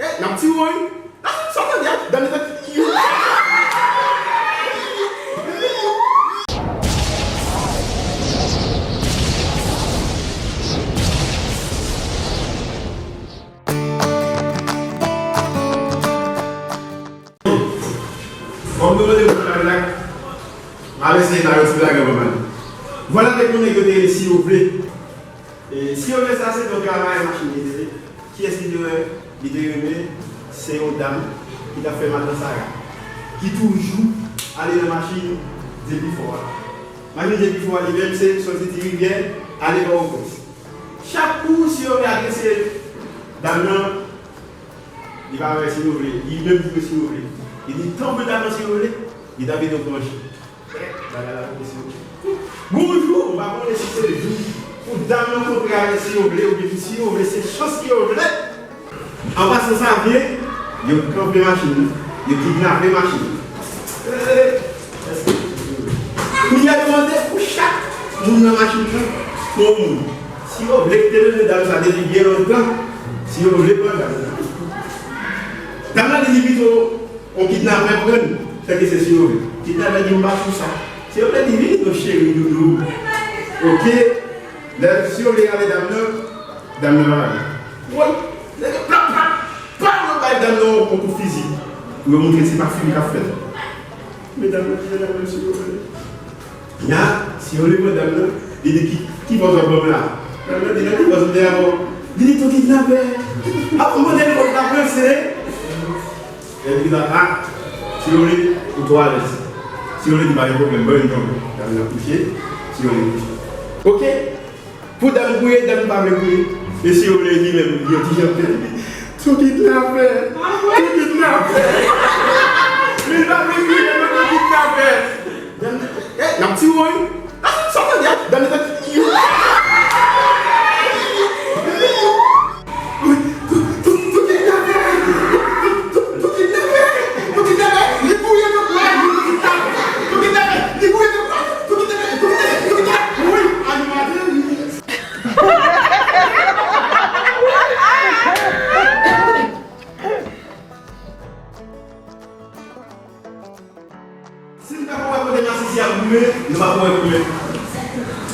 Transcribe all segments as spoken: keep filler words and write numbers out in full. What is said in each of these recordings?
Eh, n ap tiye w, wi. Sa w tande a? Dam nan tande. Kòm nou mande pou blak blak, m ap eseye ba yo ti blak yo kòm ane. Vwala de pou nèg yo te rele Si yo vle. E, Si yo vle sa, se te yon travayè machin li te ye. Kiyès li te wè? Li te renmen, se yon dam ki t ap fè madan Sara, ki toujou ale nan machin Depifò a. Machin Depifò a li menm, se soti Ti Rivyè, ale Pòtoprens. Chak kou, Si yo vle adrese dam nan, li pa wè Si yo vle, li menm li wè Si yo vle. Li di, tanpri dam nan, Si yo vle, li ta vin yon pran chen. Bagay la pou Si yo vle. Gon jou, m pa konnen si se jou pou dam nan kontre avèk Si yo vle, oubyen pou Si yo vle, se chans Ki yo vle. An pasan, sa vle, yo kanpe machin nan, yo kidnape machin nan. Kounye a, yo mande pou chak moun nan machin nan, pou yon moun. Si yo vle kite mesye dam sa depi byen lontan, Si yo vle pran dam nan. Dam nan di li pito yon kidnapè pran l, tanke se Si yo vle. Kidnapè di, "M pa sou sa." Si yo vle di, "Vini non, cheri doudou." Oke. Lè Si yo vle ale dam nan, dam nan pa vle. Woy, nèg yo plap, plap, pa yo bay dam nan yon kou fizik. Pou yo montre se pa fim k ap fèt. Men dam nan di, "Dam nan, Si yo vle." Nya, Si yo vle pran dam nan, li di, "Ki, ki pòz w ap ban m la?" Dam nan di, "Nan ki pòz m te avè w?" Li di, "Tou kidnapè." Ap mande l pòz l ap ranse. Epi la, a, Si yo vle, ou twò alèz. Si yo vle, di pa gen pwoblèm, ban yon tonbe. Dam nan kouche, Si yo vle kouche. Oke, pou dam kouye, dam pa vle kouye. E Si yo vle, li menm, li yon ti jan pè. Tou kidnapè, tou kidnapè. Men li pa vle kouye, men tou kidnapè. Dam nan, eh, n ap tiye w, wi. Sa w tande a? Dam nan tande. Si n pa ko wè kote masisi ap goumen, nou pa ko wè goumen.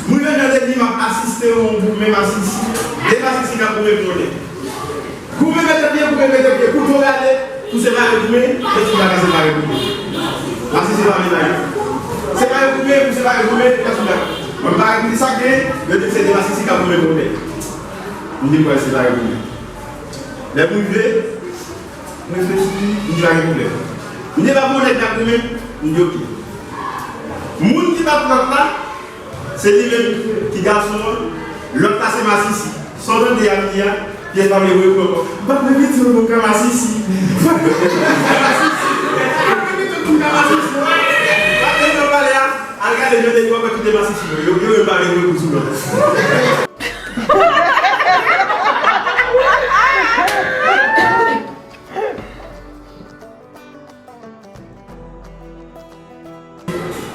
Mwen menm nan legliz m ap asiste yon goumen masisi, de masisi k ap goumen pou yon nèg. Goumen mete pye, goumen mete pye, kouto rale, pou separe goumen, kèk ti bagay separe goumen. Masisi pa menaj. Separe goumen, pou separe goumen, kèk ti bagay. Mwen pa ekri sa gen, yo di se de masisi k ap goumen pou yon nèg. M di m pral separe goumen. Lè m rive, m reflechi, m di pa gen pwoblèm. M di pa pou yon nèg k ap goumen, m di oke. Moun ki bat lòt la, se li menm ki gason an, lòt la se masisi. Sa w tande a m di a, pyès pa vle voye kou ankò. M p ap repete yon kou ka masisi. M p ap repete yon kou ka masisi. M p ap repete yon kou ka masisi. Paske nan palè a, al gade jan nèg yo ap kite masisi yo. Yo, yo menm pa vle voye kou sou lòt.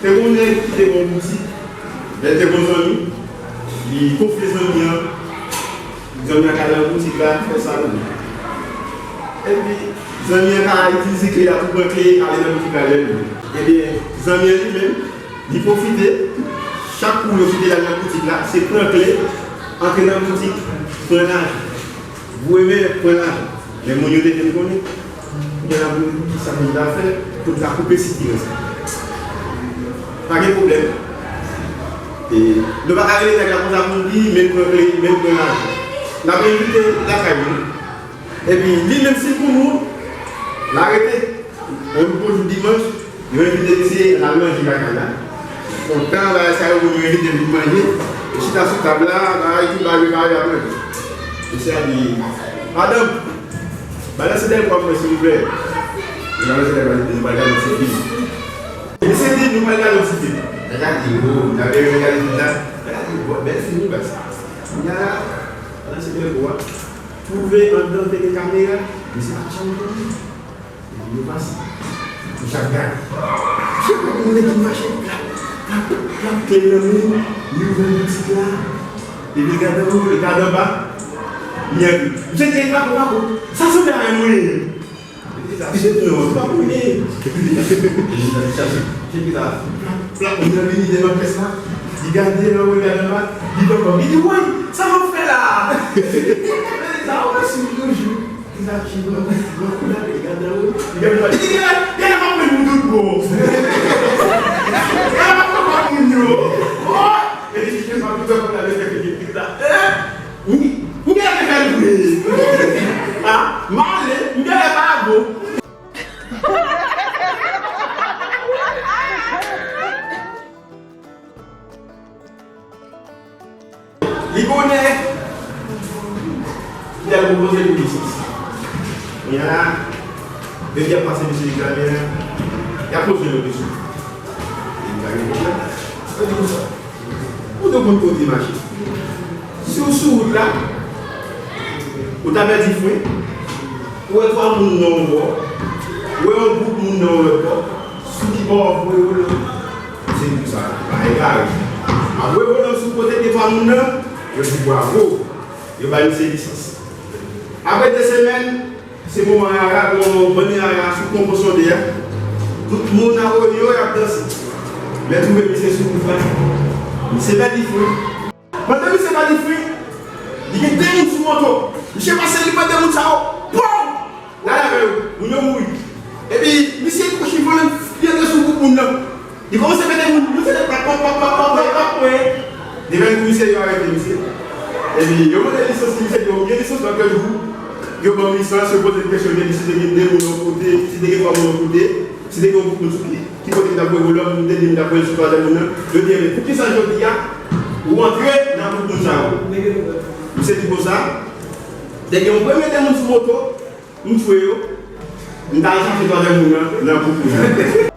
Te gon nèg ki te gon boutik, lè l te gon zanmi, li konfye zanmi an, zanmi an ka al nan boutik la, fè sa l vle. Epi, zanmi an ka itilize kle a pou pran kle, ale nan boutik la lè l vle. Ebyen, zanmi an li menm, li pwofite, chak kou yo kite l al nan boutik la, se pran kle, antre nan boutik, pran lajan. Voye men, pran lajan. Men moun yo te fè m konnen. Kounye a la pou m di sa pou m ta fè, pou m ta koupe sitirans la. Pa gen pwoblèm. E, nou pa ka rele nèg la konsa pou nou di, men pran kle, men pran lajan. N ap envite lakay nou. Epi, li menm si l pou nou, l arete. Yon gwo jou dimanch, yo envite misye al manje lakay la. Kontan, bagay sa yo, moun yo envite l vin manje. Yo chita sou tab la, bagay tou, bagay yo, bagay yo ap manje. Misye a di, "Madanm, balanse dèyè kò a mwen, silvouplè." Yo balanse dèyè kò a, nou pral gade yon ti fim. Misye di, "Nou pral gade yon ti fim." Nèg la di, "O, n ap gade fim la." Nèg la di, "Bon, bèl fim wi, baz." Kounye a la, balanse dèyè kò a. Twouve anndan te gen kamera, misye pa t janm vini. Epi yo pase. Misye ap gade. Misye ap gade yon nèg ki mache, plap, plap, plap, kle l nan men, li ouvè boutik la. Epi l gade anwo, li gade anba. Nèg, misye te krapo, krapo. Sa sanble a yon mwen. Li di sa, misye di non, se pa pou li. Misye di sa, plat moun nan vini devan kès la. Li gade anwo, li gade anba. Li pran kòb. Li di, woy, sa m ap fè la? Li di sa, ou wè si yon jou. Li di sa, ki bon, bon, bon, li gade anwo. Li gade anba. Li di, gade, gade, m ap pran moun tout bon. Gade, m ap pran moun yo. Oh! E li di, se pa tout bon, la, li di sa, eh! M, m genlè te fè l vre. Ha? M ale, m genlè pa bon. Li konnen. Li al pwopoze pou lisans. Kounye a, depi y ap pase misye egzamen an, y ap poze l yon kesyon. Egzamen an, yo di konsa. Ou te konn kote mache. Si w sou wout la, ou ta pèdi fren, ou wè twa moun nan yon bò, ou wè yon gwoup moun nan yon lòt bò, sou ki bò w ap voye w nan? Se pou sa, pa egare. Apre volan sou kote gen twa moun nan, yo di bwavo, yo bay misye lisans. Apre de semèn, se moman rara, gon bann rara sou pon Pon Sonde a. Tout moun a Woyo y ap danse. Lè twouve misye sou wout la, misye pèdi fren. Pandan misye pèdi fren, li gen de moun sou moto. Misye pase, li pran de moun sa yo. Pow! L ale avè yo. Moun yo mouri. Epi, misye kouchi volan, li antre sou gwoup moun nan. Li kòmanse mete moun, moun se te pap, pap, pap, pap, pap, pap, pap, wi. Devan komisè, yo arete misye. Epi, yo mande lisans li, misye di, yo gen lisans, lòt jou, yo ban m lisans, yo poze m kesyon, yo di si te gen de moun yon kote, si te gen twa moun yon kote, si te gen yon gwoup moun sou ki, ki kote m t ap voye volan, m te di m t ap voye l sou twazyèm moun nan. Yo di, men poukisa jodi a, ou antre nan gwoup moun sa yo? Misye di konsa, te gen yon premye de moun sou moto, m tchwe yo, m t al chache twazyèm moun nan, nan gwoup moun nan.